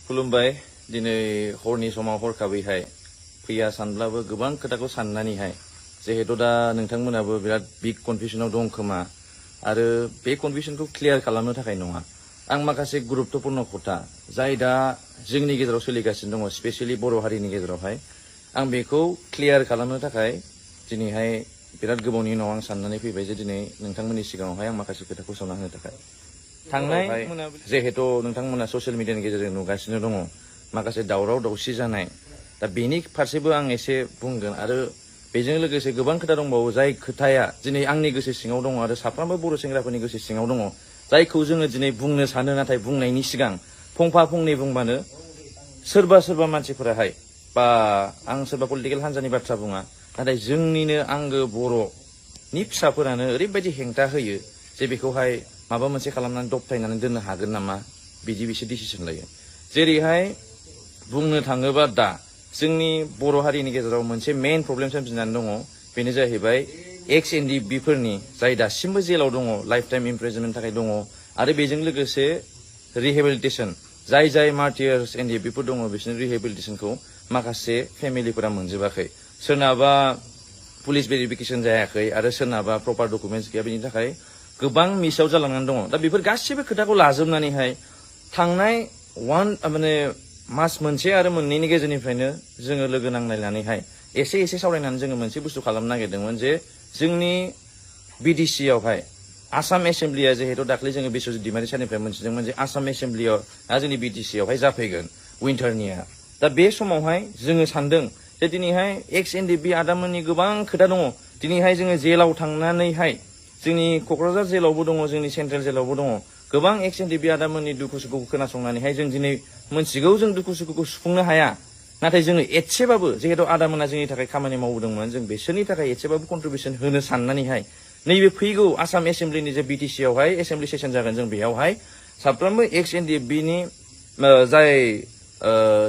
खुलुमबाय दिनै हरनि समाव हरखाबैहाय फैया सानब्लाबो गोबां खोथाखौ साननानैहाय जिहेतु दा नोंथांमोनाबो बिराद बिग कनफिउजनाव दं खोमा आरो बे कनफिउजनखौ क्लियार खालामनो थाखाय नङा आं माखासे गुरुत्वपूर्ण खोथा जाय दा जोंनि गेजेराव सोलिगासिनो दङ स्पेशली बर' हारिनि गेजेरावहाय आं बेखौ क्लियार खालामनो थाखाय दिनैहाय बिराद गोबावनि उनाव आं साननानै फैबाय जे दिनै नोंथांमोननि सिगाङावहाय आं माखासे खोथाखौ सावना होनो थाखाय थांनाय जिहेतु नोंथांमोना ससियेल मिडियानि गेजेरजों नुगासिनो दङ माखासे दावराव दावसि जानाय दा बेनि फारसेबो आं एसे बुंगोन आरो बेजों लोगोसे गोबां खोथा दंबावो जाय खोथाया दिनै आंनि गोसो सिङाव दङ आरो साफ्रोमबो बर' सेंग्राफोरनि गोसो सिङाव दङ जायखौ जोङो दिनै बुंनो सानो नाथाय बुंनायनि सिगां फंफा फंनै बुंबानो सोरबा मानसिफोराहाय बा आं सोरबा पलिटिकेल हान्जानि बाथ्रा बुङा नाथाय जोंनिनो आंगो बर'नि फिसाफोरानो ओरैबायदि हेंथा होयो जे बेखौहाय माबा मोनसे खालामनानै दबथायनानै दोननो हागोन नामा बिदि बिसोर डिसिसन लायो जेरैहाय बुंनो थाङोबा दा जोंनि बर' हारिनि गेजेराव मोनसे मेइन प्रब्लेम सोमजिनानै दङ बेनो जाहैबाय एक्स एनडिबि फोरनि जाय दासिमबो जेलाव दङ लाइफ टाइम इमप्रिजनमेन्टनि थाखाय दङ आरो बेजों लोगोसे रिहेबिलिटेसन जाय मार्टियार्स एनडिबिफोर दङ बिसोरनि रिहेबिलिटेसनखौ माखासे फेमिलिफोरा मोनजोबाखै सोरनाबा पुलिस भेरिफिकेसन जायाखै आरो सोरनाबा प्रपार डकुमेन्टस गैया बेनि थाखाय गोबां मिस आउट जालांनानै दङ दा बेफोर गासिबो खोथाखौ लाजोबनानैहाय थांनाय मास मोनसे आरो मोननैनि गेजेरनिफ्रायनो जोङो लोगो नांलायनानैहाय एसे सावरायनानै जोङो मोनसे बुस्थु खालामनो नागिरदोंमोन जे जोंनि बिटिसि आवहाय आसाम एसेम्ब्लिया जिहेतु दाख्लै जोङो बिश्वजित दैमारि सारनिफ्राय मोनथिदोंमोन जे आसाम एसेम्ब्लियाव जोंनि बिटिसि आवहाय जाफैगोन विन्टारनिया दा बे समावहाय जोङो सानदों जे दिनैहाय एक्स एनडिबि आदामोननि गोबां खोथा दङ दिनैहाय जोङो जेलाव थांनानैहाय जोंनि क'क्राझार जेलावबो दङ जोंनि सेन्ट्रेल जेलावबो दङ गोबां एक्स एनडिबि आदामोननि दुखु सुखुखौ खोनासंनानैहाय जों दिनै मोनथिगौ जों दुखु सुखुखौ सुफुंनो हाया नाथाय जोङो एसेबाबो जिहेतु आदामोना जोंनि थाखाय खामानि मावदोंमोन जों बिसोरनि थाखाय एसेबाबो कन्ट्रिबिउसन होनो साननानैहाय नैबे फैगौ आसाम एसेम्ब्लिनि जे बिटिसि आवहाय एसेम्ब्लि सेसन जागोन जों बेयावहाय साफ्रोमबो एक्स एनडिबिनि जाय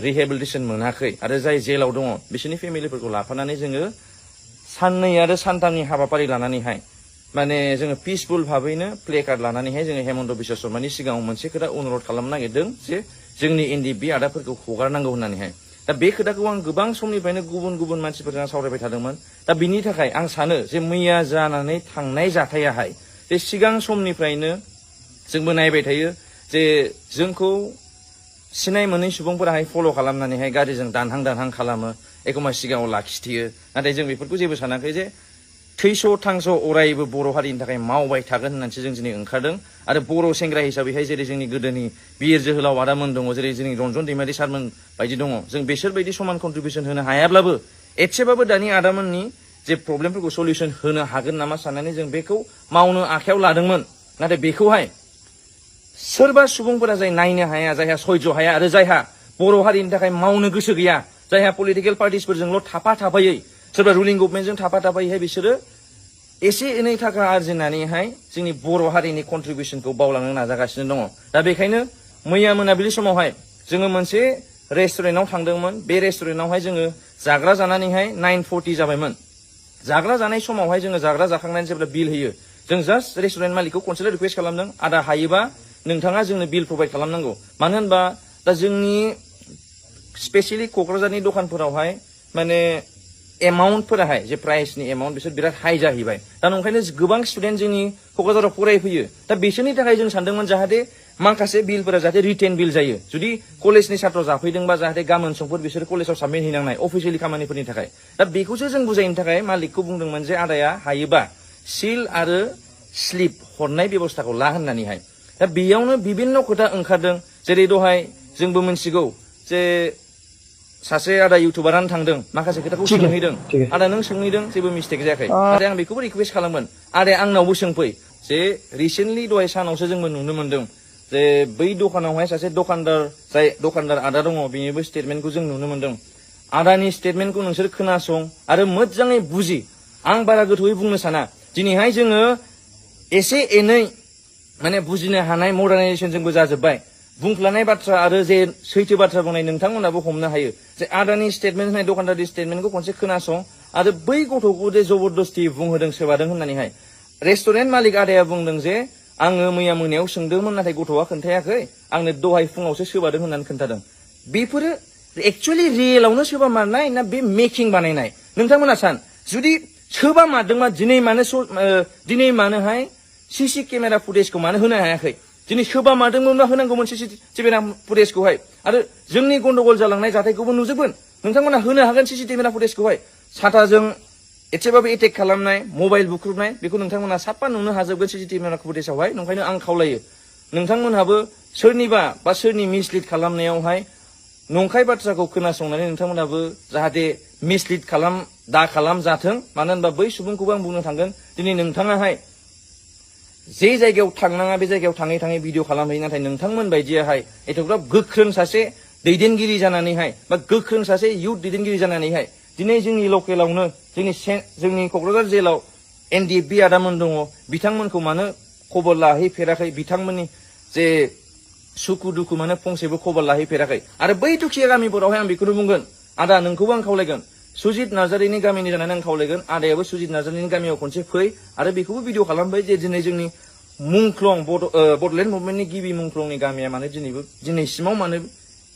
रिहेबिलिटेसन मोनाखै आरो जाय जेलाव दङ बिसोरनि फेमिलिफोरखौ लाफानानै जोङो साननै आरो सानथामनि हाबाफारि लानानैहाय माने जोङो पिसफुल भाबैनो प्ले कार्ड लानानैहाय जोङो हेमन्त बिश्व शर्मानि सिगाङाव मोनसे खोथा अनुरद खालामनो नागिरदों जे जोंनि एनडिबि आदाफोरखौ हगारनांगौ होननानैहाय दा बे खोथाखौ आं गोबां समनिफ्रायनो गुबुन मानसिफोरजों सावरायबाय थादोंमोन दा बिनि थाखाय आं सानो जे मैया जानानै थांनाय जाथायाहाय जे सिगां समनिफ्रायनो जोंबो नायबाय थायो जे जोंखौ सिनाय मोनै सुबुंफोराहाय फल' खालामनानैहाय गारिजों दानहां खालामो एखम्बा सिगाङाव लाखिथियो नाथाय जों बेफोरखौ जेबो सानाखै जे थैस' थांस' अरायबो बर' हारिनि थाखाय मावबाय थागोन होननानैसो जों दिनै ओंखारदों आरो बर' सेंग्रा हिसाबैहाय जेरै जोंनि गोदोनि बिर जोहोलाव आदामोन दङ जेरै जोंनि रन्जन दैमारि सारमोन बायदि दङ जों बिसोरबायदि समान कन्ट्रिबिउसन होनो हायाब्लाबो एसेबाबो दानि आदामोननि जे प्रब्लेमफोरखौ सलिउसन होनो हागोन नामा साननानै जों बेखौ मावनो आखायाव लादोंमोन नाथाय बेखौहाय सोरबा सुबुंफोरा जाय नायनो हाया जायहा सयज' हाया आरो जायहा बर' हारिनि थाखाय मावनो गोसो गैया जायहा पलिटिकेल पार्टिसफोरजोंल' थाफायै सोरबा रुलिं गभर्नमेन्टजों थाफायैहाय बिसोरो एसे एनै थाखा आरजिनानैहाय जोंनि बर' हारिनि कन्ट्रिबिउसनखौ बावलांनो नाजागासिनो दङ दा बेखायनो मैया मोनाबिलि समावहाय जोङो मोनसे रेस्टुरेन्टआव थांदोंमोन बे रेस्टुरेन्टआवहाय जोङो जाग्रा जानानैहाय 9:40 जाबायमोन जाग्रा जानाय समावहाय जोङो जाग्रा जाखांनानै जेब्ला बिल होयो जों जास्ट रेस्टुरेन्ट मालिकखौ खनसेल' रिकुवेस्ट खालामदों आदा हायोबा नोंथाङा जोंनो बिल प्रभाइड खालामनांगौ मानो होनबा दा जोंनि स्पेसियेलि क'क्राझारनि दखानफोरावहाय माने एमाउन्टफोराहाय जे प्राइसनि एमाउन्ट बिसोर बिराद हाइ जाहैबाय दा ओंखायनो गोबां स्टुडेन्ट जोंनि क'क्राझाराव फरायफैयो दा बिसोरनि थाखाय जों सानदोंमोन जाहाथे माखासे बिलफोरा जाहाथे रिटेन बिल जायो जुदि कलेजनि सात्र जाफैदोंबा जाहाथे गाबोन समफोर बिसोर कलेजाव साबमिट हैनांनाय अफिसियेलि खामानिफोरनि थाखाय दा बेखौसो जों बुजायनो थाखाय मालिकखौ बुंदोंमोन जे आदाया हायोबा सिल आरो स्लिप हरनाय बेब'स्थाखौ ला होननानैहाय दा बेयावनो बिभिन्न खोथा ओंखारदों जेरै दहाय जोंबो मिन्थिगौ जे सासे आदा इउटुबारानो थांदों माखासे खोथाखौ सोंहैदों आदा नों सोंहैदों जेबो मिस्टेक जायाखै आरो आं बेखौबो रिकुवेस्ट खालामगोन आदाया आंनावबो सोंफै जे रिसेन्टलि दहाय सानावसो जोंबो नुनो मोन्दों जे बै दखानावहाय सासे दखानदार आदा दङ बेनिबो स्टेटमेन्टखौ जों नुनो मोन्दों आदानि स्टेटमेन्टखौ नोंसोर खोनासं आरो मोजाङै बुजि आं बारा गोथौयै बुंनो साना दिनैहाय जोङो एसे एनै माने बुजिनो हानाय मडार्नाइजेसन जोंबो जाजोब्बाय बुंफ्लानाय बाथ्रा आरो जे सैथो बाथ्रा बुंनाय नोंथांमोनाबो हमनो हायो जे आदानि स्टेटमेन्ट होनाय दखानदारनि स्टेटमेन्टखौ खनसे खोनासं आरो बै गथ'खौ जे जबरदस्ति बुंहोदों सोबादों होननानैहाय रेस्टुरेन्ट मालिक आदाया बुंदों जे आङो मैया मोनायाव सोंदोंमोन नाथाय गथ'आ खोन्थायाखै आंनो दहाय फुङावसो सोबादों होननानै खोन्थादों बेफोरो एक्चुअलि रियेलावनो सोरबा मारनाय ना बे मेकिं बानायनाय नोंथांमोना सान जुदि सोरबा मारदोंबा दिनै मानोहाय सीसी केमेरा फुटेजखौ मानो होनो हायाखै दिनै सोरबा मारदोंमोनबा होनांगौमोन सीसी केमेरा फुटेजखौहाय आरो जोंनि गन्डगल जालांनाय जाथायखौबो नुजोबगोन नोंथांमोना होनो हागोन सीसी केमेरा फुटेजखौहाय साथाजों एसेबाबो एटेक खालामनाय मबाइल बुख्रुबनाय बेखौ नोंथांमोना साफा नुनो हाजोबगोन सीसी केमेरा फुटेजावहाय नंखायनो आं खावलायो नोंथांमोनहाबो सोरनिबा बा सोरनि मिसलिड खालामनायावहाय नंखाय बाथ्राखौ खोनासंनानै नोंथांमोनाबो जाहाथे मिसलिड दा खालामजाथों मानो होनबा बै सुबुंखौबो आं बुंनो थांगोन दिनै नोंथाङाहाय जे जायगायाव थांनाङा बे जायगायाव थाङै थाङै भिडिअ खालामहैयो नाथाय नोंथांमोन बायदियाहाय एथ'ग्राब गोख्रों सासे दैदेनगिरि जानानैहाय बा गोख्रों सासे इयुथ दैदेनगिरि जानानैहाय दिनै जोंनि लकेलावनो जोंनि क'क्राझार जेलाव NDFB आदामोन दङ बिथांमोनखौ मानो खबर लाहैफेराखै बिथांमोननि जे सुखु दुखु मानो फंसेबो खबर लाहैफेराखै आरो बै दुखिया गामिफोरावहाय आं बेखौनो बुंगोन आदा नोंखौबो आं खावलायगोन सुजित नार्जारिनि गामिनि जानानै आं खावलायगोन आदायाबो सुजित नार्जारिनि गामियाव खनसे फै आरो बेखौबो भिडिअ खालामबाय जे दिनै जोंनि मुंख्लं बड'लेण्ड मुभमेन्टनि गिबि मुंख्लंनि गामिया मानो दिनैसिमाव मानो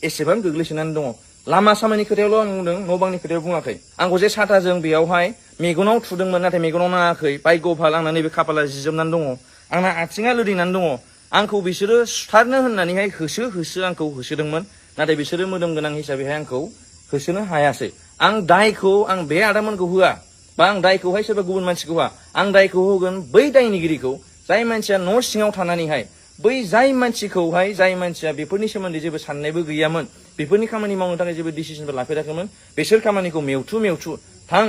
एसेबां गोग्लैसोनानै दङ लामा सामानि खोथायावल' आं बुंदों न' बांनि खोथायाव बुङाखै आंखौ जे साथाजों बेयावहाय मेगनाव थुदोंमोन नाथाय मेगनाव नाङाखै भाग्यभाल आंना नैबे खाफाला जिजोबनानै दङ आंना आथिङा लोरिनानै दङ आंखौ बिसोरो सुथारनो होननानैहाय होसो आंखौ होसोदोंमोन नाथाय बिसोरो मोदोम गोनां हिसाबैहाय आंखौ होसोनो हायासै आं बे आदामोनखौ होआ बा आं दायखौहाय सोरबा गुबुन मानसिखौ होआ आं दायखौ होगोन बै दायनिगिरिखौ जाय मानसिया न' सिङाव थानानैहाय जाय मानसिया बेफोरनि सोमोन्दै जेबो साननायबो गैयामोन बेफोरनि खामानि मावनो थाखाय जेबो डिसिजनबो लाफेराखैमोन बिसोर खामानिखौ मेवथु थां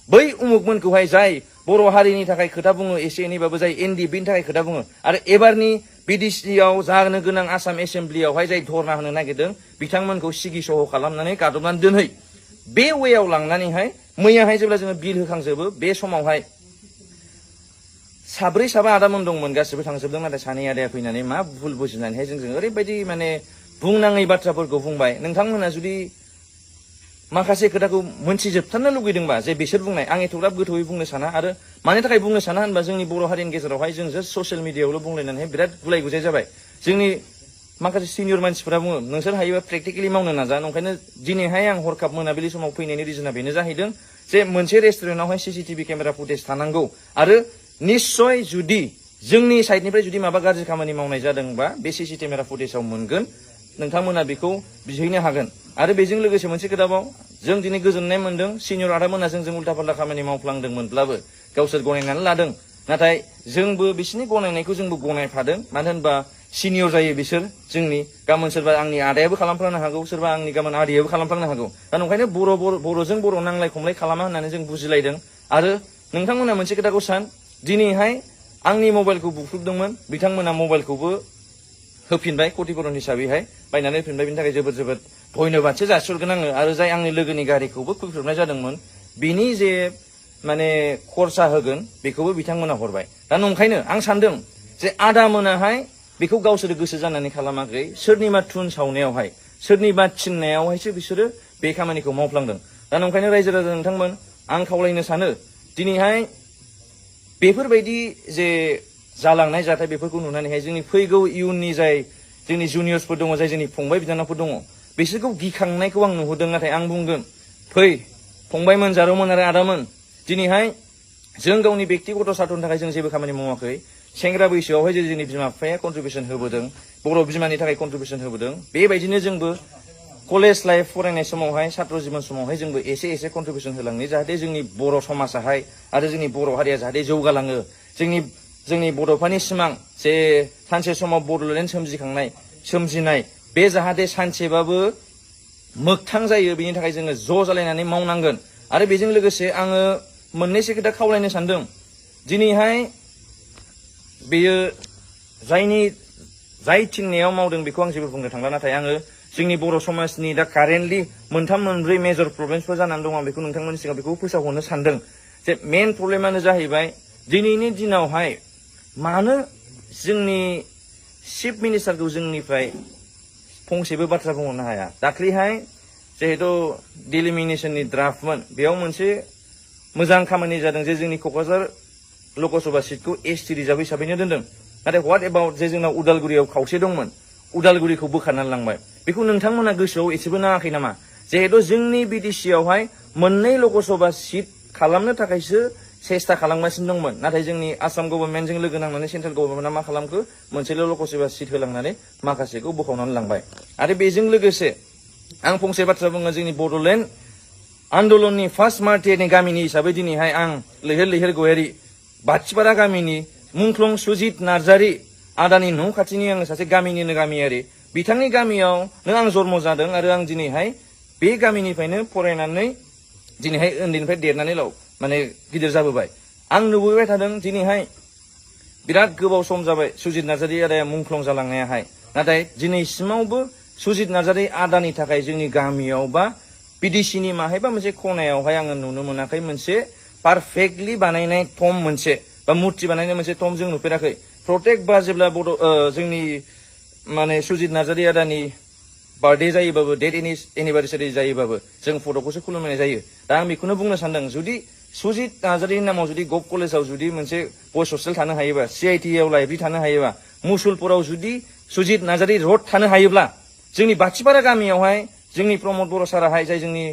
बै उमुगमोनखौहाय जाय बर' हारिनि थाखाय खोथा बुङो एसे एनैबाबो जाय NDFBनि थाखाय खोथा बुङो आरो एबारनि BDCआव जानो गोनां आसाम एसेम्ब्लियावहाय जाय धरना होनो नागिरदों बिथांमोनखौ सिगि सह खालामनानै गादबनानै दोनहै बे वेयाव लांनानैहाय मैयाहाय जेब्ला जोङो बिल होखांजोबो बे समावहाय साब्रै साबा आदामोन दंमोन गासिबो थांजोबदों नाथाय सानै आदाया फैनानै मा भुल बुजिनानैहाय जोंजों ओरैबायदि माने बुंनाङै बाथ्राफोरखौ बुंबाय नोंथांमोना जुदि माखासे खोथाखौ मोनथिजोबथारनो लुगैदोंबा जे बिसोर बुंनाय आं एथ'ग्राब गोथौयै बुंनो साना आरो मानि थाखाय बुंनो साना होनबा जोंनि बर' हारिनि गेजेरावहाय जों जास्ट ससियेल मिडियायावल' बुंलायनानै बिराद गुलाय गुजाय जाबाय जोंनि माखासे सिनियर मानसिफोरा बुङो नोंसोर हायोबा प्रेक्टिकेलि मावनो नाजा ओंखायनो दिनैहाय आं हरखाब मोनाबिलि समाव फैनायनि रिजोना बेनो जाहैदों जे मोनसे रेस्टुरेन्टआवहाय CCTV केमेरा फुटेज थानांगौ आरो निश्चय जुदि जोंनि साइडनिफ्राय जुदि माबा गाज्रि खामानि मावनाय जादोंबा बे CCTV केमेरा फुटेजाव मोनगोन नोंथांमोना बेखौ बिहैनो हागोन आरो बेजों लोगोसे मोनसे खोथाबाव जों दिनै गोजोननाय मोनदों सिनियर आदामोना जों उल्था फाल्था खामानि मावफ्लांदोंमोनब्लाबो गावसोर गनायनानै लादों नाथाय जोंबो बिसोरनि गनायनायखौ जोंबो गनायफादों मानो होनबा सिनियर जायो बिसोर जोंनि गाबोन सोरबा आंनि आदायाबो खालामफ्लांनो हागौ सोरबा आंनि गाबोन आदैयाबो खालामफ्लांनो हागौ दा ओंखायनो बर'जों बर' नांलाय खमलाय खालामा होननानै जों बुजिलायदों आरो नोंथांमोना मोनसे खोथाखौ सान दिनैहाय आंनि मबाइलखौ बुख्रुबदोंमोन बिथांमोना मबाइलखौबो होफिनबाय कतिपुरन हिसाबैहाय बायनानै होफिनबाय बिनि थाखाय जोबोद धन्यबादसो जासिहरगोन आङो आरो जाय आंनि लोगोनि गारिखौबो खुबैख्रुबनाय जादोंमोन बिनि जे माने खरसा होगोन बेखौबो बिथांमोना हरबाय दा नंखायनो आं सानदों जे आदामोनाहाय बेखौ गावसोर गोसो जानानै खालामाखै सोरनिबा थुन सावनायावहाय सोरनिबा थिननायावहायसो बिसोरो बे खामानिखौ मावफ्लांदों दा नंखायनो रायजो राजा नोंथांमोन आं खावलायनो सानो दिनैहाय बेफोरबायदि जे जालांनाय जाथाय बेफोरखौ नुनानैहाय जोंनि फैगौ इयुननि जाय जोंनि जुनियर्सफोर दङ जाय जोंनि फंबाय बिनानावफोर दङ बिसोरखौ गिखांनायखौ आं नुहरदों नाथाय आं बुंगोन फै फंबायमोन जारौमोन आरो आदामोन दिनैहाय जों गावनि बेक्तिगत सार्थनि थाखाय जों जेबो खामानि मावाखै सेंग्रा बैसोआवहाय जे जोंनि बिमा बिफाया कन्ट्रिबिउसन होबोदों बर' बिमानि थाखाय कन्ट्रिबिउसन होबोदों बेबायदिनो जोंबो कलेज लाइफ फरायनाय समावहाय छात्र जीवन समावहाय जोंबो एसे कन्ट्रिबिउसन होलांनो जाहाथे जोंनि बर' समाजाहाय आरो जोंनि बर' हारिया जाहाथे जौगालाङो जोंनि बड'फानि सिमां जे सानसे समाव बड'लेण्ड सोमजिनाय बे जाहाथे सानसेबाबो मोगथां जायो बेनि थाखाय जोङो ज' जालायनानै मावनांगोन आरो बेजों लोगोसे आङो मोननैसो खोथा खावलायनो सानदों दिनैहाय बेयो जाय थिननायाव मावदों बेखौ आं जेबो बुंनो थांला नाथाय आङो जोंनि बर' समाजनि दा कारेन्टलि मोनथाम मोनब्रै मेजर प्रब्लेम्सफोर जानानै दं आं बेखौ नोंथांमोननि सिगाङाव बेखौ फोसावहरनो सानदों जे मेन प्रब्लेमानो जाहैबाय दिनैनि दिनावहाय मानो जोंनि चिफ मिनिस्टारखौ जोंनिफ्राय फंसेबो बाथ्रा बुंहरनो हाया दाख्लैहाय जिहेतु डिलिमिनेसननि ड्राफ्टमोन बेयाव मोनसे मोजां खामानि जादों जे जोंनि क'क्राझार लकसभा सिटखौ ST रिजार्भ हिसाबैनो दोनदों नाथाय व्हाट एबाउट जे जोंनाव उदालगुरियाव खावसे दंमोन उदालगुरिखौ बोखारनानै लांबाय बेखौ नोंथांमोना गोसोआव एसेबो नाङाखै नामा जिहेतु जोंनि बिटिसियावहाय मोननै लकसभा सिट खालामनो थाखायसो सेस्था खालामगासिनो दंमोन नाथाय जोंनि आसाम गभर्नमेन्टजों लोगो नांनानै सेन्ट्रेल गभर्नमेन्टआ मा खालामखो मोनसेल' लकसभा सिट होलांनानै माखासेखौ बोखावनानै लांबाय आरो बेजों लोगोसे आं फंसे बाथ्रा बुङो जोंनि बड'लेण्ड आन्दलननि फार्स्ट मार्टियारनि गामिनि हिसाबै दिनैहाय आं लैहोर लैहोर गयारि बाथिपारा गामिनि मुंख्लं सुजित नार्जारि आदानि न' खाथिनि आङो सासे गामिनिनो गामियारि बिथांनि गामियावनो आं जन्म जादों आरो आं दिनैहाय बे गामिनिफ्रायनो फरायनानै दिनैहाय उन्दैनिफ्राय देरनानै माने गिदिर जाबोबाय आं नुबोबाय थादों दिनैहाय बिराद गोबाव सम जाबाय सुजित नार्जारि आदाया मुंख्लं जालांनायाहाय नाथाय दिनैसिमावबो सुजित नार्जारि आदानि थाखाय जोंनि गामियाव बा बिडिसिनि माहायबा मोनसे खनायावहाय आङो नुनो मोनाखै मोनसे पारफेक्टलि बानायनाय टम मोनसे बा मुर्ति बानायनाय मोनसे टम जों नुफेराखै प्रटेक्ट बा जेब्ला जोंनि माने सुजित नार्जारि आदानि बार्थडे जायोबाबो डेट एनिभार्सारि जायोबाबो जों फट'खौसो खुलुमनाय जायो दा आं बेखौनो बुंनो सानदों जुदि सुजित नार्जारिनि नामाव जुदि गभ कलेजाव जुदि मोनसे बयस हस्टेल थानो हायोबा CITआव लाइब्रेरि थानो हायोबा मुसुलपुराव जुदि सुजित नार्जारि रड थानो हायोब्ला जोंनि बाथिपारा गामियावहाय जोंनि प्रमद बर' साराहाय जाय जोंनि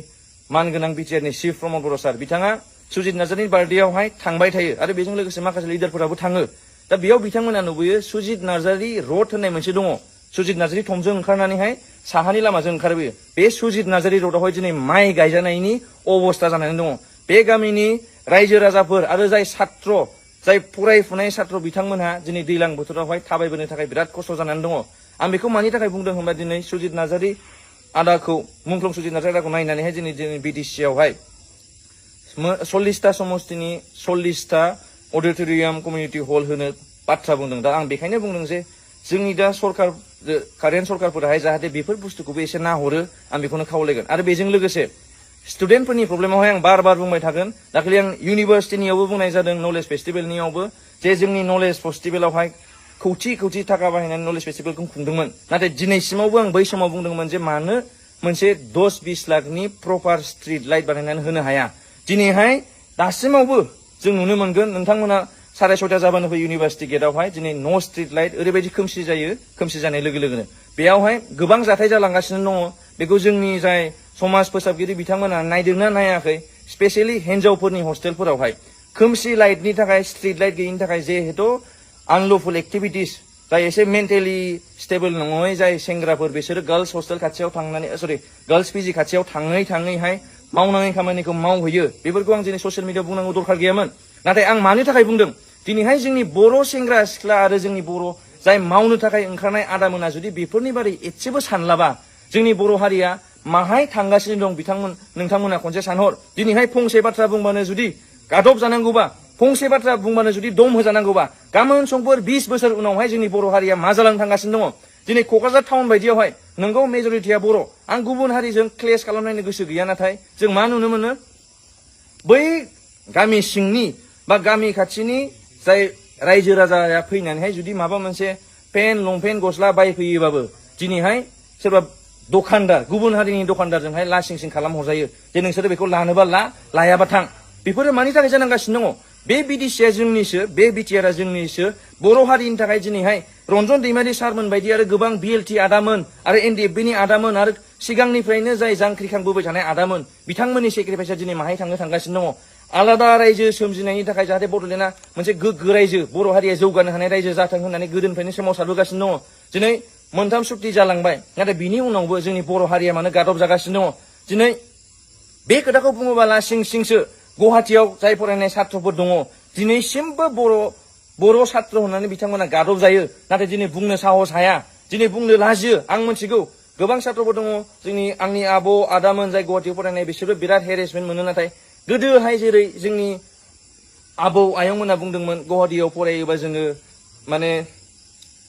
मानगोनां बिटिआरनि चिफ प्रमद बर' सार बिथाङा सुजित नार्जारिनि बार्थडेआवहाय थांबाय थायो आरो बेजों लोगोसे माखासे लिडारफोराबो थाङो दा बेयाव बिथांमोना नुबोयो सुजित नार्जारि रड होननाय मोनसे दङ सुजित नार्जारि थंजों ओंखारनानैहाय साहानि लामाजों ओंखारबोयो बे सुजित नार्जारि रडआवहाय दिनै माइ गायजानायनि अबस्था जानानै दङ बे गामिनि रायजो राजाफोर आरो जाय छात्र जाय फरायफुनाय छात्र बिथांमोनहा दिनै दैज्लां बोथोरावहाय थाबायबोनो थाखाय बिराद खस्थ' जानानै दङ आं बेखौ मानि थाखाय बुंदों होनबा दिनै सुजित नार्जारि आदाखौ मुंख्लं सुजित नार्जारि आदाखौ नायनानैहाय दिनै बिटिसियावहाय 40टा समस्तिनि 40टा अडिट'रियाम कमिउनिटि हल होनो बाथ्रा बुंदों दा आं बेखायनो बुंदों जे जोंनि दा सरकार कारेन्ट सरकारफोराहाय जाहाथे बेफोर बुस्थुखौबो एसे नाहरो आं बेखौनो खावलायगोन आरो बेजों लोगोसे स्टुडेन्टफोरनि प्रब्लेमावहाय आं बार बार बुंबाय थागोन दाखालि आं इउनिभार्सिटिनियावबो बुंनाय जादों नलेज फेस्टिभेलनियावबो जे जोंनि नलेज फेस्टिभेलावहाय खौथि थाखा बाहायनानै नलेज फेस्टिभेलखौ खुंदोंमोन नाथाय दिनैसिमावबो आं बै समाव बुंदोंमोन जे मानो मोनसे 10-20 लाखनि प्रपार स्ट्रिट लाइट बानायनानै होनो हाया दिनैहाय दासिमावबो जों नुनो मोनगोन नोंथांमोना 6:30 जाबानो फै इउनिभार्सिटि गेटआवहाय दिनै न' स्ट्रिट लाइट ओरैबायदि खोमसि जायो खोमसि जानाय लोगो लोगोनो बेयावहाय गोबां जाथाय जालांगासिनो दङ बेखौ जोंनि जाय समाज फोसाबगिरि बिथांमोना नायदोंना नायाखै स्पेसियेलि हिन्जावफोरनि हस्टेलफोरावहाय खोमसि लाइटनि थाखाय स्ट्रिट लाइट गैयिनि थाखाय जिहेतु आनलफुल एक्टिभिटिस जाय एसे मेन्टेलि स्टेबल नङै जाय सेंग्राफोर बिसोरो गार्लस हस्टेल खाथियाव थांनानै गार्लस पिजि खाथियाव थाङैहाय मावनाङै खामानिखौ मावहैयो बेफोरखौ आं दिनै ससियेल मिडियाआव बुंनांगौ दरखार गैयामोन नाथाय आं मानि थाखाय बुंदों दिनैहाय जोंनि बर' सेंग्रा सिख्ला आरो जोंनि बर' जाय मावनो थाखाय ओंखारनाय आदामोना जुदि बेफोरनि बारै एसेबो सानलाबा जोंनि बर' हारिया माहाय थांगासिनो दं नोंथांमोना खनसे सानहर दिनैहाय फंसे बाथ्रा बुंबानो जुदि गादब जानांगौबा फंसे बाथ्रा बुंबानो जुदि दम होजानांगौबा गाबोन समफोर 20 बोसोर उनावहाय जोंनि बर' हारिया मा जालांनो थांगासिनो दङ दिनै क'क्राझार टाउन बायदियावहाय नोंगौ मेजरिटिया बर' आं गुबुन हारिजों क्लेश खालामनायनो गोसो गैया नाथाय जों मा नुनो मोनो बै गामि सिंनि बा गामि खाथिनि जाय रायजो राजाया फैनानैहाय जुदि माबा मोनसे पेन्ट लंपेन्ट गस्ला बायफैयोबाबो दिनैहाय सोरबा दखानदार गुबुन हारिनि दखानदारजोंहाय लासिंसिं खालाम हरजायो जे नोंसोरो बेखौ लानोबा लायाबा थां बेफोरो मानि थाखाय जानांगासिनो दङ बे बिडिसिया जोंनिसो बे बिटिआरआ जोंनिसो बर' हारिनि थाखाय दिनैहाय रन्जन दैमारि सारमोन बायदि आरो गोबां बिएलटि आदामोन आरो एनडिएफबिनि आदामोन आरो सिगांनिफ्रायनो जाय जांख्रिखांबोबाय थानाय आदामोन बिथांमोननि सेक्रिफाइसआ दिनै माहाय थांगासिनो दङ आलादा रायजो सोमजिनायनि थाखाय जाहाथे बड'लेण्डआ मोनसे गोग्गो रायजो बर' हारिया जौगानो हानाय रायजो जाथों होननानै गोदोनिफ्रायनो सोमावसारबोगासिनो दङ दिनै 3 सुक्ति जालांबाय नाथाय बिनि उनावबो जोंनि बर' हारिया मानो गादब जागासिनो दङ दिनै बे खोथाखौ बुङोबा लासिंसिंसो गुवाहाटियाव जाय फरायनाय छात्रफोर दङ दिनैसिमबो बर' छात्र होननानै बिथांमोना गादब जायो नाथाय दिनै बुंनो साहस हाया दिनै बुंनो लाजियो आं मिथिगौ गोबां छात्रफोर दङ आंनि आबौ आदामोन जाय गुवाहाटियाव फरायनाय बिसोरबो बिराद हेरेसमेन्ट मोनो नाथाय गोदोहाय जेरै जोंनि आबौ आयंमोना बुंदोंमोन गुवाहाटियाव फरायोबा जोङो माने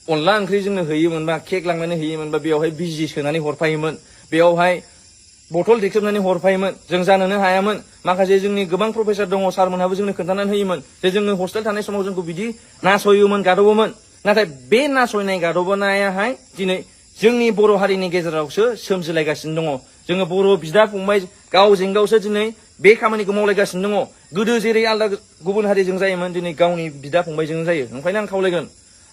अनला ओंख्रि जोंनो होयोमोनबा केक लांनानै होयोमोनबा बेयावहाय बिजि सोनानै हरफायोमोन बेयावहाय बथल देख्रेबनानै हरफायोमोन जों जानोनो हायामोन माखासे जोंनि गोबां प्रफेसर दङ सारमोनहाबो जोंनो खोन्थानानै होयोमोन जे जोङो हस्टेल थानाय समाव जोंखौ बिदि नासयोमोन गादबोमोन नाथाय बे नासयनाय गादबनायाहाय दिनै जोंनि बर' हारिनि गेजेरावसो सोमजिलायगासिनो दङ जोङो बर' बिदा फंबाय गावजों गावसो दिनै बे खामानिखौ मावलायगासिनो दङ गोदो जेरै आलदा गुबुन हारिजों जायोमोन दिनै गावनि बिदा फंबायजों जायो ओंखायनो आं खावलायगोन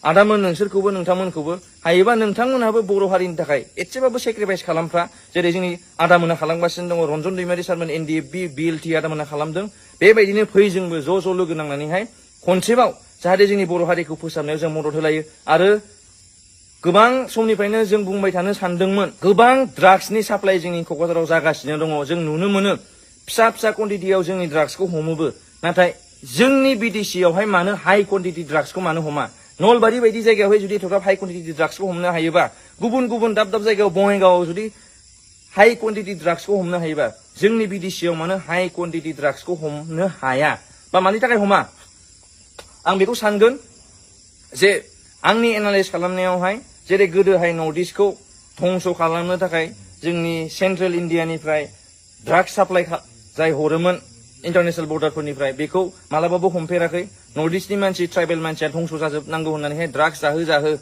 आदामोन नोंसोरखौबो नोंथांमोनखौबो हायोबा नोंथांमोनहाबो बर' हारिनि थाखाय एसेबाबो सेक्रिफाइस खालामफ्रा जेरै जोंनि आदामोना खालामगासिनो दङ रन्जन दैमारि सारमोन NDFB BLT आदामोना खालामदों बेबायदिनो फै जोंबो ज' ज' लोगो नांनानैहाय खनसेबाव जाहाथे जोंनि बर' हारिखौ फोसाबनायाव जों मदद होलायो आरो गोबां समनिफ्रायनो जों बुंबाय थानो सानदोंमोन गोबां ड्राग्सनि साप्लाइ जोंनि क'क्राझाराव जागासिनो दङ जों नुनो मोनो फिसा फिसा क्वान्टिटियाव जोंनि ड्राग्सखौ हमोबो नाथाय जोंनि BTC-आवहाय मानो हाइ क्वान्टिटि ड्राग्सखौ मानो हमा नलबारि बायदि जायगायावहाय जुदि एथ'ग्राब हाइ क्वान्टिटि ड्राग्सखौ हमनो हायोबा गुबुन गुबुन दाब दाब जायगायाव बङाइगावआव जुदि हाइ क्वान्टिटि ड्राग्सखौ हमनो हायोबा जोंनि BTC-आव मानो हाइ क्वान्टिटि ड्राग्सखौ हमनो हाया बा मानि थाखाय हमा आं बेखौ सानगोन जे आंनि एनालाइज खालामनायावहाय जेरै गोदोहाय नर्थ इस्टखौ धंस खालामनो थाखाय जोंनि सेन्ट्रेल इण्डियानिफ्राय ड्राग्स साप्लाइ जाय हरोमोन इन्टारनेसनेल बर्डारफोरनिफ्राय बेखौ मालाबाबो हमफेराखै नर्थ इस्टनि मानसि ट्राइबेल मानसिया धंस जाजोबनांगौ होननानैहाय ड्राग्स जाहो जाहो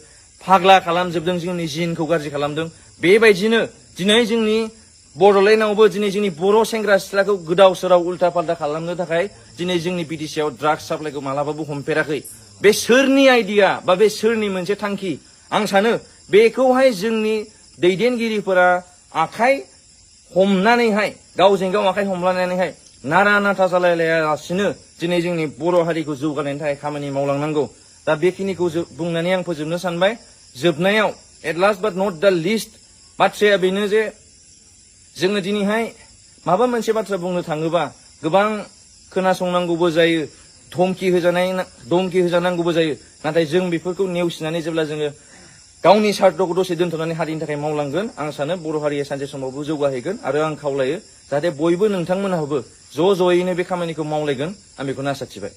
फाग्ला खालामजोबदों जोंनि जिनखौ गाज्रि खालामदों बेबायदिनो दिनै जोंनि बड'लेण्डआवबो दिनै जोंनि बर' सेंग्रा सिख्लाखौ गोदाव सोराव उल्था फाल्था खालामनो थाखाय दिनै जोंनि BTC-आव ड्राग्स साप्लाइखौ मालाबाबो हमफेराखै बे सोरनि आइडिया बा बे सोरनि मोनसे थांखि आं सानो बेखौहाय जोंनि दैदेनगिरिफोरा आखाइ हमनानैहाय गावजों गाव आखाइ हमलायनानैहाय नारा नाथा जालायलायालासिनो दिनै जोंनि बर' हारिखौ जौगानायनि थाखाय खामानि मावलांनांगौ दा बेखिनिखौ बुंनानै आं फोजोबनो सानबाय जोबनायाव एट लास्ट बाट नट दा लिस्ट बाथ्राया बेनो जे जोङो दिनैहाय माबा मोनसे बाथ्रा बुंनो थाङोबा गोबां खोनासंनांगौबो जायो धमकि होजानांगौबो जायो नाथाय जों बेफोरखौ नेवसिनानै जेब्ला जोङो गावनि सार्थखौ दसे दोनथ'नानै हारिनि थाखाय मावलांगोन आं सानो बर' हारिया सानसे समावबो जौगाहैगोन आरो आं खावलायो जाहाथे बयबो नोंथांमोनहाबो ज' ज'यैनो बे खामानिखौ मावलायगोन आं बेखौनो आसा थिबाय